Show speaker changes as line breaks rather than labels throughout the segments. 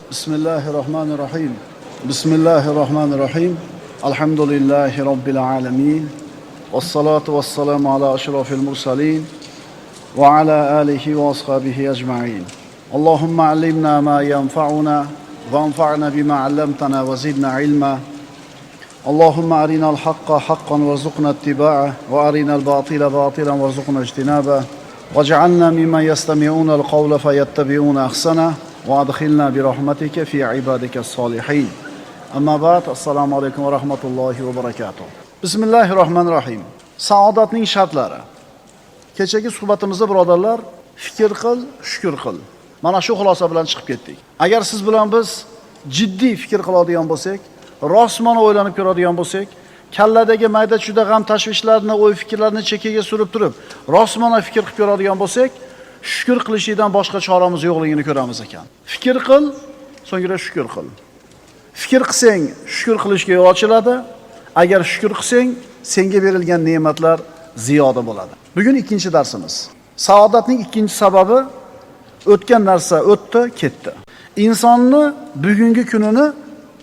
Bismillahirrohmanirrohim. Bismillahirrohmanirrohim. Alhamdulillahi robbil alamin. Vassalatu vassalamu ala ashrafil mursalin va ala alihi va ashabihi ajma'in. Allohumma allimna ma yanfa'una vanfa'na bima 'allamtana va zidna ilma. Allohumma arinal haqqa haqqan warzuqna ittiba'ah va arinal batila batilan warzuqna ijtinabah. Waj'alna mimman yastami'una al-qawla fayattabi'una ahsana va adkhilna bi rahmatika fi ibadika as-solihin. Amma ba'd, assalomu alaykum va rahmatullohi va barakatuh. Bismillahirrohmanirrohim. Saodatning shartlari. Kechagi suhbatimizda birodarlar, fikr qil, shukr qil. Mana shu xulosa bilan chiqib ketdik. Agar siz bilan biz jiddiy fikr qiladigan bo'lsak, rostmon o'ylanib ko'radigan bo'lsak, kalladagi mayda-chuyda g'am tashvishlarni, o'y-fikrlarni chekkaga surib turib, rostmona fikr qilib ko'radigan bo'lsak, shukr qilishdan boshqa choramiz yo'qligini ko'ramiz ekan. Fikr qil, so'ngra shukr qil. Fikr qilsang, shukr qilishga yo'l ochiladi. Agar shukr qilsang, senga berilgan ne'matlar ziyoda bo'ladi. Bugun ikkinchi darsimiz. Saodatning ikkinchi sababi o'tgan narsa o'tdi, ketdi. Insonni bugungi kunini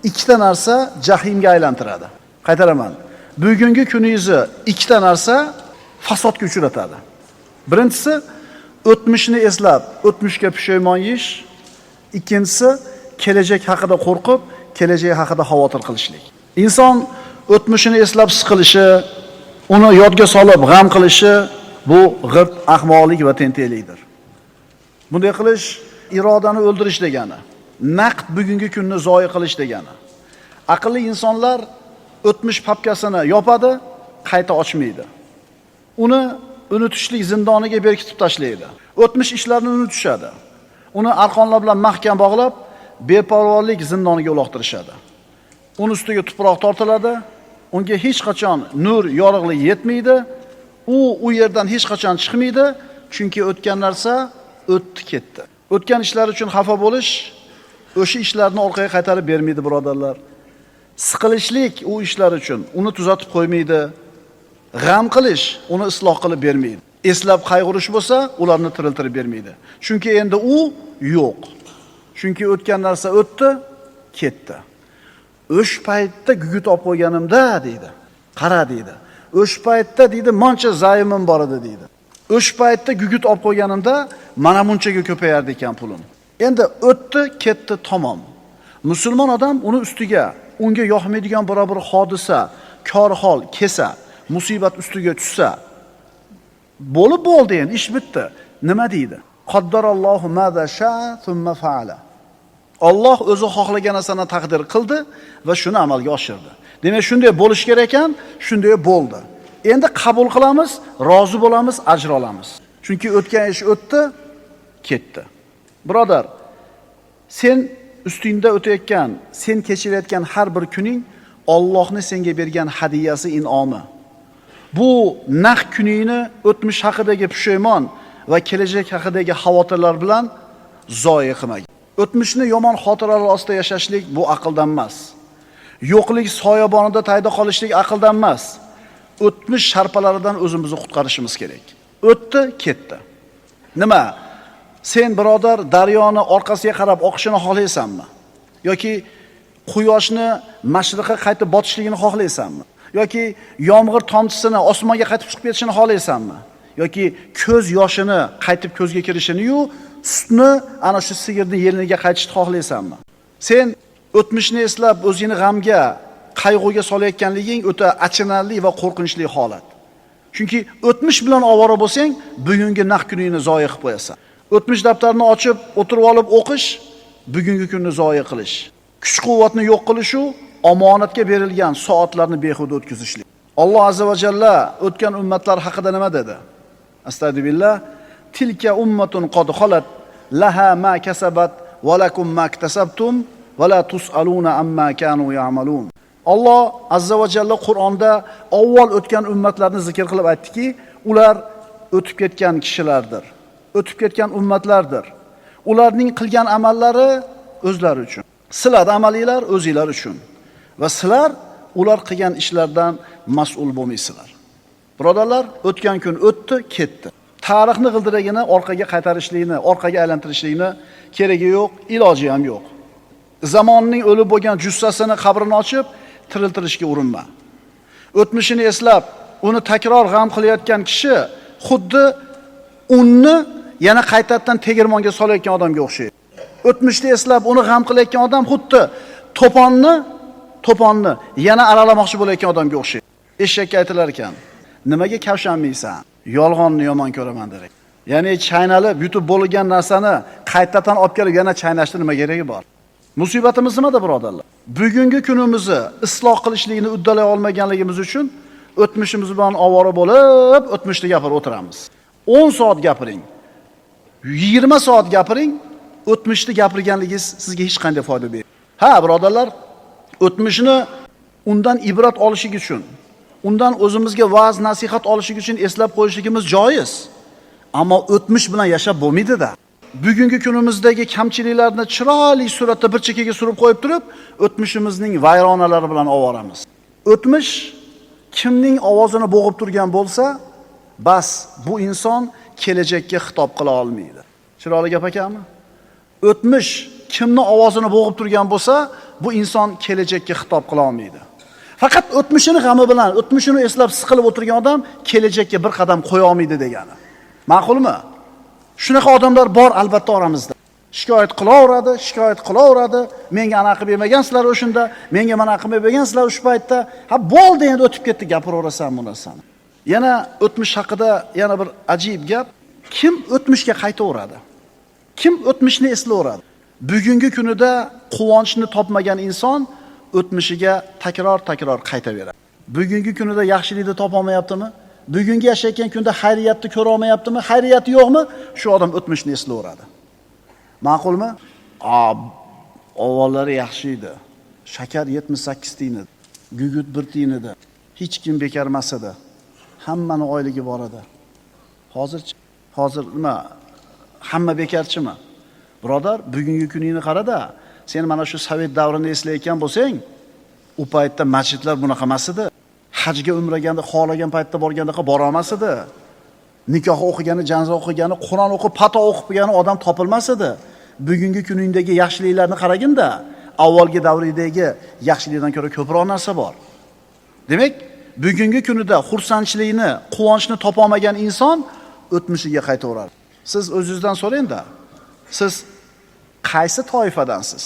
ikkita narsa jahimga aylantiradi. Qaytaraman. Bugungi kuningizni ikkita narsa fasodga uchratadi. Birinchisi o'tmishni eslab, o'tmishga pushaymon yeyish. Ikkinchisi kelajak haqida qo'rqib, kelajak haqida xavotir qilishlik. Inson o'tmishini eslab siqilishi, uni yodga solib g'am qilishi bu g'irt ahmoqlik va tentaklikdir. Bunday qilish irodani o'ldirish degani, naqd bugungi kunni zoyi qilish degani. Aqlli insonlar o'tmish papkasini yopadi, qayta ochmaydi. Uni unutishlik zindoniga berkitib tashlaydi. O'tmish ishlarni unutishadi. Uni arqonlar bilan mahkam bog'lab, beparvolik zindoniga uloqtirishadi. Uni ustiga tuproq tortiladi, unga hech qachon nur, yorug'lik yetmaydi. U yerdan hech qachon chiqmaydi, chunki o'tgan narsa o'tdi ketdi. O'tgan ishlar uchun xafa bo'lish o'sha ishlarni orqaga qaytarib bermaydi, birodarlar. Siqilishlik u ishlar uchun uni tuzatib qo'ymaydi. G'am qilish uni isloh qilib bermaydi. Eslab qayg'urish bo'lsa, ularni tiriltirib bermaydi. Chunki endi u yo'q. Chunki o'tgan narsa o'tdi, ketdi. O'sh paytda gugut olib qo'yganimda deydi. Qara deydi. O'sh paytda deydi, moncha zayimim bor edi deydi. O'sh paytda gugut olib qo'yganimda mana bunchaga ko'payardi ekan pulim. Endi o'tdi, ketdi, tamom. Musulmon odam uni ustiga unga yoqmaydigan biror bir hodisa, korhol kelsa, musibat ustiga tushsa, bo'lib bo'ldi endi, ish bitdi. Nima deydi? Qaddarallohu ma sha thumma fa'ala. Alloh o'zi xohlagan narsani taqdir qildi va shuni amalga oshirdi. Demak, shunday bo'lish kerak ekan, shunday bo'ldi. Endi qabul qilamiz, rozi bo'lamiz, ajr olamiz. Chunki o'tgan ish o'tdi, ketdi. Birodar, sen ustingda o'tayotgan, sen kechirayotgan har bir kuning Allohning senga bergan hadiyasi, in'omi. Bu naq kuningni o'tmish haqidagi pushaymon va kelajak haqidagi xavotirlar bilan zoyi qilmagin. O'tmishni yomon xotiralar ostida yashashlik bu aqldan emas. Yo'qlik soyabonida tayda qolishlik aqldan emas. O'tmish sharpalaridan o'zimizni qutqarishimiz kerak. O'tdi, ketdi. Nima? Sen birodar daryoni orqasiga qarab oqishini xohlaysanmi? Yoki quyoshni mashriqqa qaytib botishligini xohlaysanmi? Yoki yomg'ir tomchisini osmonga qaytib chiqib ketishini xohlaysanmi? Yoki ko'z yoshini qaytib ko'zga kirishini-yu, sutni ana shu sigirning yeliniga qaytishni xohlaysanmi? Sen o'tmishni eslab o'zingni g'amga, qayg'uga solayotganliging o'ta achinarli va qo'rqinchli holat. Chunki o'tmish bilan ovora bo'lsang, bugungi naq kuningni zoyi qilib qo'yasan. O'tmish daftarini ochib, o'tirib olib o'qish, bugungi kunni zoyi qilish. Kuch-quvvatni yo'q qilishu, omonatga berilgan soatlarni behuda o'tkazishlik. Alloh azza va jalla o'tgan ummatlar haqida nima dedi? Astagfirullah, tilka ummatun qad khalat laha ma kasabat va lakum ma iktasabtum va la tusaluna amma kanu ya'malun. Alloh azza va jalla Qur'onda avval o'tgan ummatlarni zikr qilib aytdiki, ular o'tib ketgan kishilardir. O'tib ketgan ummatlardir. Ularning qilgan amallari o'zlari uchun. Sizlar amalinglar o'zinglar uchun. Va sizlar ular qilgan ishlardan mas'ul bo'lmaysizlar. Birodarlar, o'tgan kun o'tdi, ketdi. Tarixni g'ildiragini orqaga qaytarishlikni, orqaga aylantirishlikni keragi yo'q, iloji ham yo'q. Zamonning o'lib bo'lgan jussasini qabrini ochib tiriltirishga urinma. O'tmishini eslab, uni takror g'am qilayotgan kishi xuddi unni yana qaytadan tegirmonga solayotgan odamga o'xshaydi. O'tmishni eslab, uni g'am qilayotgan odam xuddi to'ponni yana aralamoqchi bo'layotgan odamga o'xshaydi. Eshakka aytilar ekan, nimaga kavshanmaysan? Yolg'onni yomon ko'raman der. Ya'ni chaynalib, yutib bo'lgan narsani qaytadan olib kelib yana chaynashni nima keragi bor? Musibatimiz nimada, birodarlar? Bugungi kunimizni isloh qilishlikni uddalay olmaganligimiz uchun o'tmishimiz bilan ovora bo'lib, o'tmishni gapirib o'tiramiz. 10 soat gapiring, 20 soat gapiring, o'tmishni gapirganligingiz sizga hech qanday foyda bermaydi. Ha, birodarlar, o'tmishni undan ibrat olishlik uchun, undan o'zimizga va'z nasihat olishlik uchun eslab qo'yishligimiz joiz. Ammo o'tmish bilan yashab bo'lmaydi-da. Bugungi kunimizdagi kamchiliklarni chiroyli suratda bir chekkaga surib qo'yib turib, o'tmishimizning vayronalari bilan ovoramiz. O'tmish kimning ovozini bo'g'ib turgan bo'lsa, bas bu inson kelajakka xitob qila olmaydi. Chiroyli gap ekanmi? O'tmish kimni ovozini bo'g'ib turgan bo'lsa, bu inson kelajakka xitob qila olmaydi. Faqat o'tmishini g'ami bilan, o'tmishini eslab siqilib o'tirgan odam kelajakka bir qadam qo'ya olmaydi degani. Ma'qulmi? Shunaqa odamlar bor albatta oramizda. Shikoyat qilaveradi, shikoyat qilaveradi. Menga ana qilib bermagansizlar o'shunda, menga mana qilib bermagansizlar o'sha paytda. Ha, bo'ldi endi o'tib ketdi, gapiraverasan bu narsani. Yana o'tmish haqida yana bir ajib gap. Kim o'tmishga qaytaveradi? Kim o'tmishni eslayveradi? Bugungi kunida quvonchni topmagan inson o'tmishiga takror-takror qaytaveradi. Bugungi kunida yaxshilikni topa olmayaptimi? Bugungi yashayotgan kunda xayriyatni ko'ra olmayaptimi? Xayriyati yo'qmi? Shu odam o'tmishni eslayveradi. Ma'qulmi? Avvallari yaxshi edi. Shakar 78 tiyin edi. Gugut 1 tiyin edi. Hech kim bekor emas edi. Hammani oyligi bor edi. Hozir nima? Hamma bekarchimi? Birodar, bugungi kuningni qarada, sen mana shu sovet davrini eslayotgan bo'lsang, u paytda masjidlar bunaqa emas edi. Hajga umraganda, xohlagan paytda borgandaqa bora olmas edi. Nikoh o'qigani, janoza o'qigani, Qur'on o'qib, pato o'qib qolgani odam topilmas edi. Bugungi kuningdagi yaxshiliklarni qaraginda, avvalgi davridagi yaxshilikdan ko'ra ko'proq narsa bor. Demak, bugungi kunida xursandchilikni, quvonchni topa olmagan inson o'tmishiga qaytaveradi. Siz o'zingizdan so'rang-da, siz qaysi toifadansiz?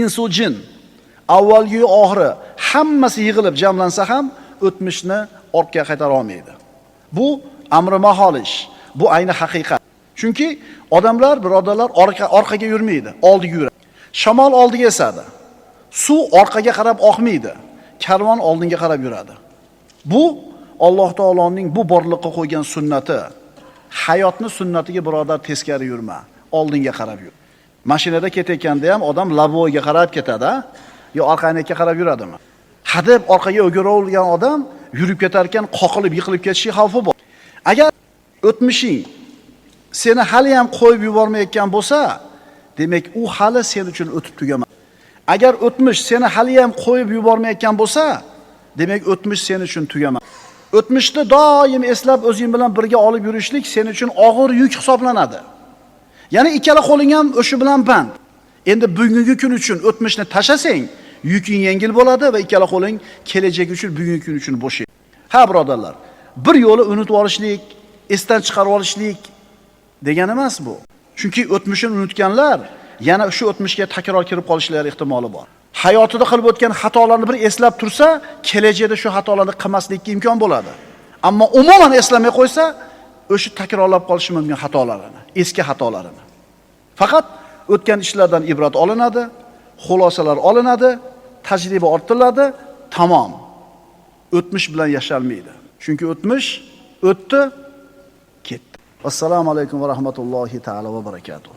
Insu jin, avvalgi oxiri hammasi yig'ilib jamlansa ham o'tmishni ortga qaytara olmaydi. Bu amri mahol ish, bu ayni haqiqat. Chunki odamlar, birodarlar, orqaga yurmaydi, oldiga yuradi. Shamol oldiga esadi. Suv orqaga qarab oqmaydi. Karvon oldinga qarab yuradi. Bu Alloh taoloning bu borliqqa qo'ygan sunnati. Hayotni sunnatiga birodar teskari yurma, oldinga qarab yur. Mashinada ketayotganda ham odam lavoyga qarab ketadi, yo orqa aynakka qarab yuradimi? Hadeb orqaga o'girilgan odam yurib ketarkan qoqilib yiqilib ketishi xavfi bor. Agar o'tmishing seni hali ham qo'yib yubormayotgan bo'lsa, demak u hali sen uchun o'tib tugamadi. Agar o'tmish seni hali ham qo'yib yubormayotgan bo'lsa, demak o'tmish sen uchun tugamadi. O'tmishni doim eslab o'zing bilan birga olib yurishlik sen uchun og'ir yuk hisoblanadi. Ya'ni ikkala qo'ling ham o'sha bilan band. Endi bugungi kun uchun o'tmishni tashlasang, yuking yengil bo'ladi va ikkala qo'ling kelajak uchun, bugungi kun uchun bo'shaydi. Ha, birodarlar, bir yo'li unutib olishlik, esdan chiqarib olishlik degani emas bu. Chunki o'tmishini unutganlar yana shu o'tmishga takror kirib qolishlari ehtimoli bor. Hayotida qilib o'tgan xatolarni bir eslab tursa, kelajakda shu xatolarni qilmaslikka imkon bo'ladi. Ammo umuman eslamay qo'ysa, o'sha takrorlab qolishi mumkin xatolarini, eski xatolarini. Faqat o'tgan ishlardan ibrat olinadi, xulosalar olinadi, tajriba orttiriladi, tamom. O'tmish bilan yashalmaydi. Chunki o'tmish o'tdi, ketdi. Assalomu alaykum va rahmatullohi taala va barakatuh.